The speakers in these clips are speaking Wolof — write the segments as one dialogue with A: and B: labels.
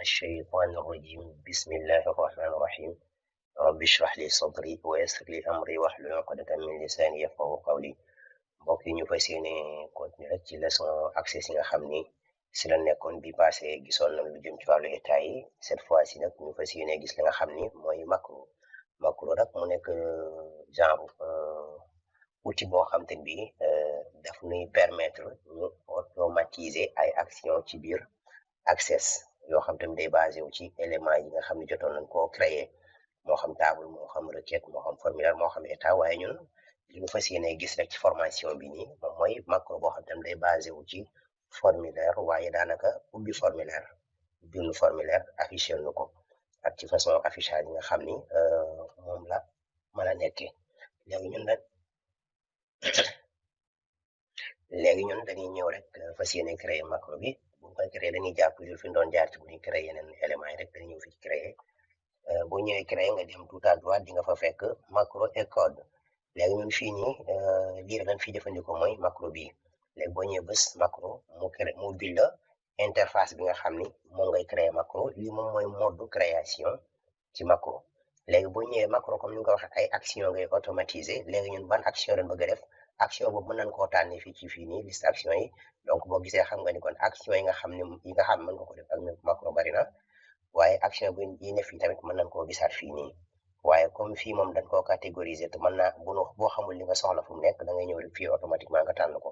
A: الشيطان الرجيم بسم الله الرحمن الرحيم رب اشرح لي صدري ويسر لي أمري واحلل عقدة من لساني يفقهوا قولي mbokk yi ñu fas yéene continuer rek ci leçon accès yi nga xam ni si la nekkoon bi passé gisoon nañ lu jëm ci wàllu état yi cette fois ci nag ñu fas yéene gis li nga xam ni mooy macro nag mu nekk genre outil boo xam te bi daf nuy permettre ñu automatiser ay action ci biir access yoo xam tamit day basé wu ci élément yi nga xam ne jotoon nañ koo créer moo xam table moo xam requête moo xam formulaire moo xam état waaye ñun li ñu fas yéene gis rek ci formation bi nii moom mooy macro boo xam tamit day basé wu ci formulaire waaye daanaka ubbi formulaire bindu formulaire affiché nu ko ak ci façon affichage yi nga xam ni moom la mën a nekkee léegi ñun dañuy ñëw rek fas yéene créer macro bi bu ñu koy créer dañuy jàpp toujours fi ñu doon jaar ci bu ñuy créer yeneen éléments yi rek dañuy ñëw fi ci créer boo ñëwee créer nga dem tout à droite di nga fa fekk macro et code léegi ñun fii nii lii rek lañ fi jëfandikoo mooy macro bii léegi boo ñëwee bés macro mu bil la interface bi nga xam ni moom ngay créer macro lii moom mooy mode création ci macro léegi boo ñëwee macro comme ni nga ko waxee ay action ngay automatiser léegi ñun ban action lañ bëgg a def action boobu mën nañ koo tànne fii ci fii nii liste action yi donc boo gisee xam nga ni kon action yi nga xam ne mën nga ko def ak macro bari na waaye action bi yi ne fii tamit mën nañ koo gisaat fii nii waaye comme fii moom dañ koo catégoriser te mën naa boo xamul li nga soxla fu mu nekk da ngay ñëw rek fii automatiquement nga tànn ko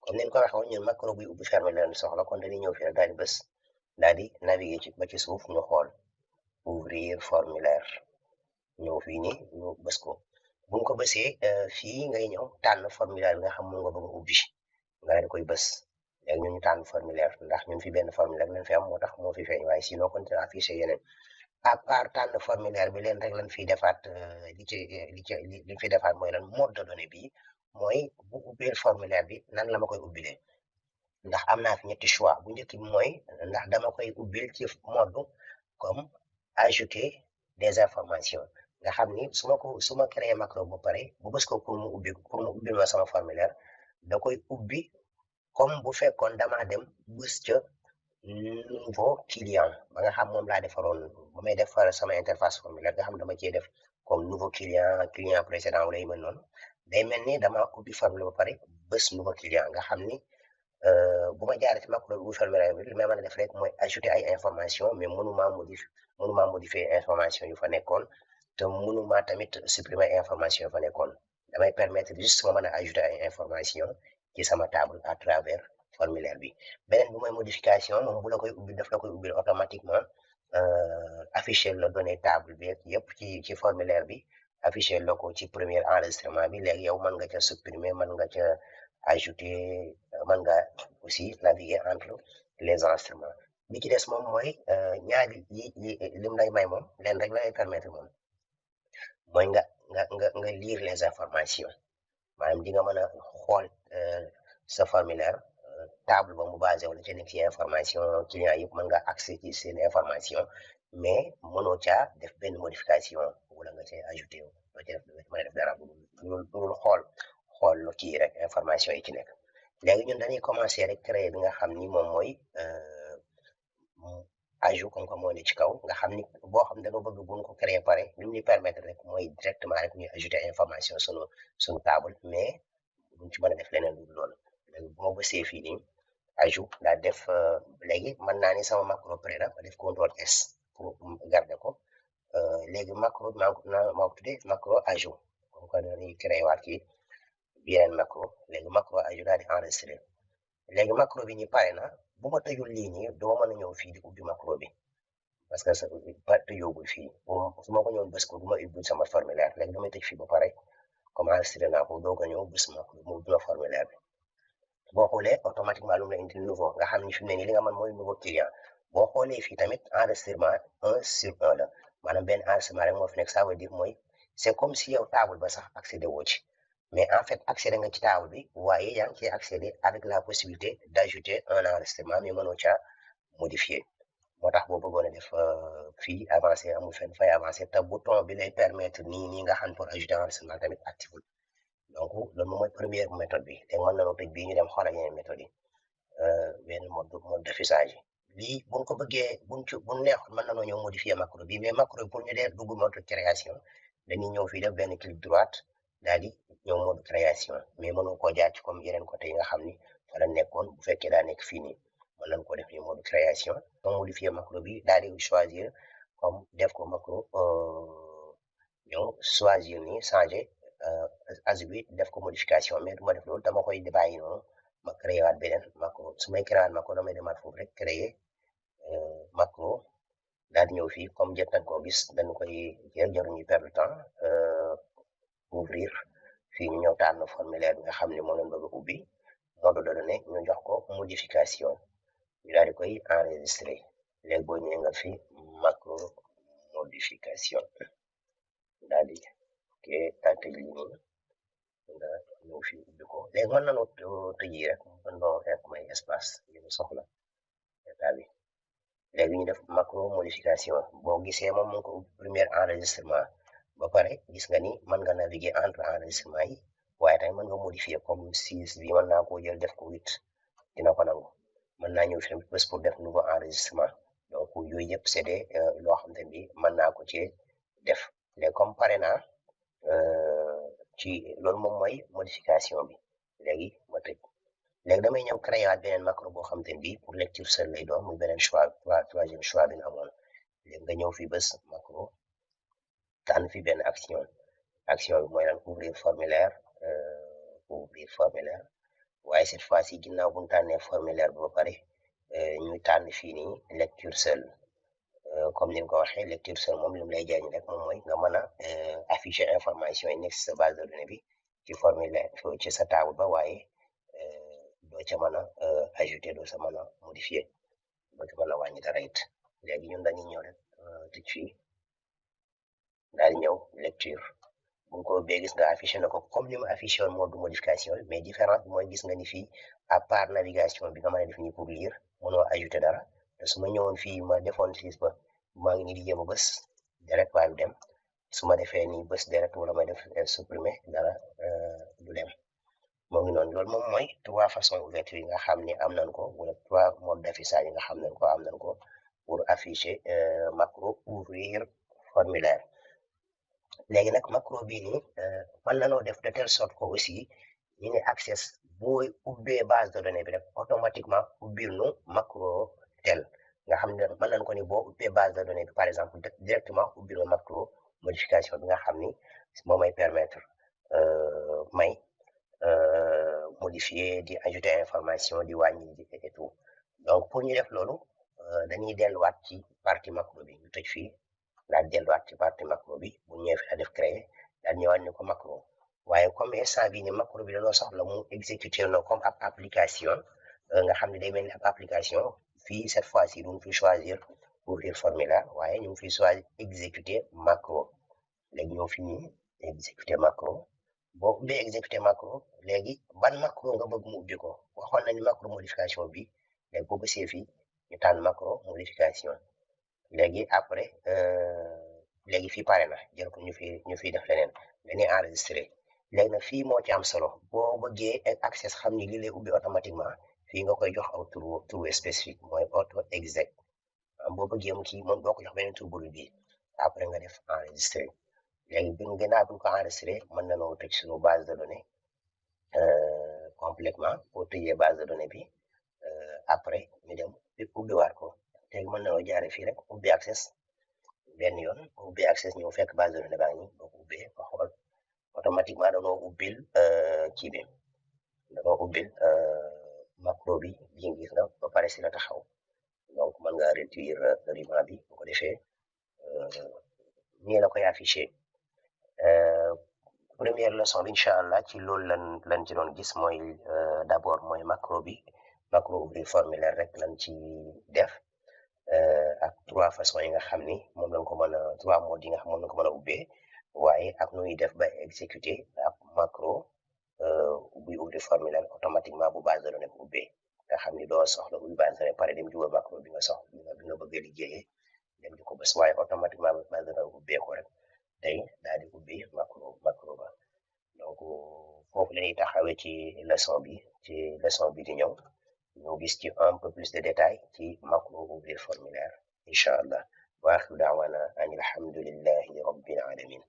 A: comme leen ko waxee woon ñun macro buy ubbi fermer leen soxla kon dañuy ñëw fii rek daal di bës daal di naviguer ci ba ci suuf ñu xool ouvrir formulaire ñëw fii nii ñu bës ko buñ ko bësee fii ngay ñëw tànn formulaire bi nga xam moom nga bëgg a ubbi nga daal di koy bës léegi ñun ñu tànn formulaire ndax ñun fi benn formulaire lañ fi am moo tax moo fi feeñ waaye sinon kon dina affiché yeneen à part tànn formulaire bi leen rek lañ fiy defaat li fi defaat mooy lan mode de données bi mooy bu ubbee formulaire bi nan la ma koy ubbilee ndax am naa fi ñetti choix bu njëkk bi mooy ndax dama koy ubbil ci mode comme ajouter des informations nga xam ni su ma créé macro ba pare bu bës ko pour mu ubbil ma sama formulaire da koy ubbi comme bu fekkoon damaa dem bës ca nouveau client ba nga xam moom laa defaroon ba may defar sama interface formulaire nga xam dama cee def comme nouveau client précédent wala yu mel noonu day mel ni dama ubbi formulaire ba pare bës nouveau client nga xam ni bu ma jaaree ci macro bu formulaire bi li may mën a def rek mooy ajouter ay information mais mënuma modifier information yu fa nekkoon te mënuma tamit supprimer information yu fa nekkoon damay permettre juste ma mën a ajouter ay information ci sama table à travers formulaire bi beneen bi mooy modification moom bu la koy ubbi daf la koy ubbi automatiquement afficher la données table bi yëpp ci formulaire bi afficher la ko ci premier enregistrement bi léegi yow mën nga ca supprimer mën nga ca ajouter mën nga aussi naviguer entre les enregistrements bi ci des moom mooy ñaari lim lay may moom leen rek la lay permettre moom mooy nga lire les informations maanaam di nga mën a xool sa formulaire table ba mu basé wala ci nekk ci information client yëpp mën nga accès ci seen information mais mënoo caa def benn modification wala nga cay ajouté loo ci mën a def dara loolu xool lu kii rek information yi ci nekk léegi ñun dañuy commencé rek créer bi nga xam ni moom mooy ajout comme que moo ne ci kaw nga xam ni boo xam dañoo bëgg buñ ko créer pare li ñu permettre rek mooy directement rek ñuy ajouter information sunu table mais duñ ci mën a def leneen lu loolu léegi bu ma bësee fii nii ajout daa def léegi mën naa ni sama macro prêt la ma def contrôle S pour garder ko léegi macro maa ko tuddee macro ajout comme que dañuy créer waat kii yeneen macro léegi macro ajout daal di enregistré léegi macro bi ñu pare na bu ma tëjul lii nii doo mën a ñëw fii di ubbi macro bi parce que sa tëjoogul fii su ma ko ñëw bës ko du ma ubbi sama formulaire léegi damay tëj fii ba pare comme enregistré naa ko doog a ñëw bës macro mu ubbi ma formulaire bi boo xoolee automatiquement lu mu la indi nouveau nga xam ni fi mu ne nii li nga mën mooy nouveau client boo xoolee fii tamit enregistrement 1/1 la maanaam benn enregistrement rek moo fi nekk ça veut dire mooy c'est comme si yow table ba sax accédé woo ci mais en fait accédé nga ci table bi waaye yaa ngi ciy accéder avec la possibilité d'ajouter un enregistrement mais mënoo caa modifier moo tax boo bëggoon a def fii avancé amul fenn fay avancé te bouton bi lay permettre nii nga xam pour ajouter enregistrement tamit active donc loolu mooy première méthode bi te mën nañoo tëj bii ñu dem xoolal yeneen méthode yi benn mode d'affichage lii buñ ko bëggee buñ neexoon mën nañoo ñëw modifier macro bi mais macro bi pour ñu dee dugg mode création dañuy ñëw fii def benn clic droite daal di ñëw mode création mais mënoo koo jaar ci comme yeneen côté yi nga xam ni fa la nekkoon bu fekkee daa nekk fii nii mën nañ ko def ni mode création donc modifier macro bi daal di choisir comme def ko macro ñëw choisir ni changer ajout bi def ko modification mais du ma def loolu dama koy bàyyi noonu ma créé waat beneen macro su may créé waat macro damay demaat foofu rek créer macro daal di ñëw fii comme jot nañ koo gis dañ koy jël jaruñuy perdre temps ouvrir fii ñu ñëw tànn formulaire bi nga xam ne moo leen bëgg a ubbi mode de données ñu jox ko modification ñu daal di koy enregistré léegi boo ñëwee nga fi macro modification daal di ke tànte lii nii nga ñëw fi ubbi ko léegi mën nañoo tëjee rek mën noo rek may espace yi ñu soxla état bi léegi ñu def macro modification boo gisee moom mu ngi ko premier enregistrement ba pare gis nga ni mën nga naviguer entre enregistrement yi waaye tamit mën nga modifier comme 6 bi mën naa koo jël def ko 8 dina ko nangu mën naa ñëw fi tamit bés pour def nouveau enregistrement donc yooyu yëpp c'est des loo xam ne bi mën naa ko ci def léegi comme pare naa ci loolu moom mooy modification bi léegi ma tëj léegi damay ñëw créer waat beneen macro boo xam te ne bii pour lecture seul lay doon muy beneen choix troisième choix bi nga amoon léegi nga ñëw fi bés macro tànn fi benn action bi mooy lan ouvrir formulaire waaye cette fois ci ginnaaw bu ñu tànnee formulaire bi ba pare ñu tànn fii nii lecture seul comme ni nga ko waxee lecture seul moom li mu lay jariñ rek moom mooy nga mën a afficher information yi nekk ci sa base de données bi ci formulaire ci sa table ba waaye doo ca mën a ajouter doo sa mën a modifier doo ca mën a wàññi dara it léegi ñun dañuy ñëw rek tëj fii daal di ñëw lecture bu ko bee gis nga affiché na ko comme ni ma affiché woon mode modification mais différence bi mooy gis nga ni fii à part navigation bi nga mën a def nii pour lire mënoo ajouter dara te su ma ñëwoon fii ma defoon fii ba maa ngi nii di jéem a bës direct waaye du dem su ma defee nii bës direct wala may def supprimer dara du dem moo ngi noonu loolu moom mooy 3 façons ouverture yi nga xam ne am nañ ko wala 3 modes d'affichage yi nga xam ne am nañ ko pour afficher macro ouvrir formulaire léegi nag macro bii nii mën nañoo def de telle sorte que aussi ñu ne access booy ubbee base de données bi rek automatiquement ubbil nu macro tel nga xam ne mën nañ ko ni boo ubbee base de données bi par exemple directement ubbil ma macro modification bi nga xam ni moo may permettre may modifier di ajouter information di wàññi di et tout donc pour ñu def loolu dañuy delluwaat ci partie macro bi ñu tëj fii daal delluwaat ci partie macro bi bu ñëwee fi def créer daal ñëwaat ni ko macro waaye comme instant bii ni macro bi dañoo soxla mu exécuter no comme ab application nga xam ne day mel ni ab application fii cette fois ci duñ fi choisir ouvrir formulaire waaye ñu ngi fi choisir exécuter macro léegi ñoo fi nii exécuter macro boo ubbee exécuter macro léegi ban macro nga bëgg mu ubbi ko waxoon nañu macro modification bi léegi boo bësee fii ñu tànn macro modification léegi après léegi fii pare na jël ko ñu fi def leneen dañuy enregistré léegi nag fii moo ci am solo boo bëggee access xam ni lii lay ubbi automatiquement fii nga koy jox aw tur spécifique mooy auto exec boo bëggee mu kii moom doo ko jox beneen tur bu bii après nga def enregistré léegi bi gannaaw bi ñu ko enregistré mën na noo tëj suñu base de données complètement boo tëjee base de données bi après ñu dem ubbiwaat ko léegi mën na noo jaaree fii rek ubbi access benn yoon ubbi access ñëw fekk base de données baa ngi boo ko ubbee nga xool automatiquement danoo ubbil kii bi danoo ubbil macro bi bii gis nga ba pare si la taxaw donc mën nga réduire ruban bi bu ko defee nii la koy affiché première leçon bi incha allah ci loolu lan ci doon gis mooy d'abord mooy macro bi macro ouvrir formulaire rek lan ci def ak 3 façons yi nga xam ni moom lañ ko mën a 3 modes yi nga xam moom lañ ko mën a ubbee waaye ak nu ñuy def ba exécuter ak macro buy ouvrir formulaire automatiquement bu base de données bu ubbee nga xam ni doo soxla buy base de données pare dem dugal macro bi nga soxla bi nga bëgg a liggéeyee dem di ko bës waaye automatiquement bu base de données bu ubbee ko rek tey daal di ubbi macro ba donc foofu la ñuy taxawee ci leçon bi di ñëw ñu gis ci un peu plus de détails ci macro ouvrir formulaire incha allah wa axiru daawana an alhamdulillahi rabbil alamin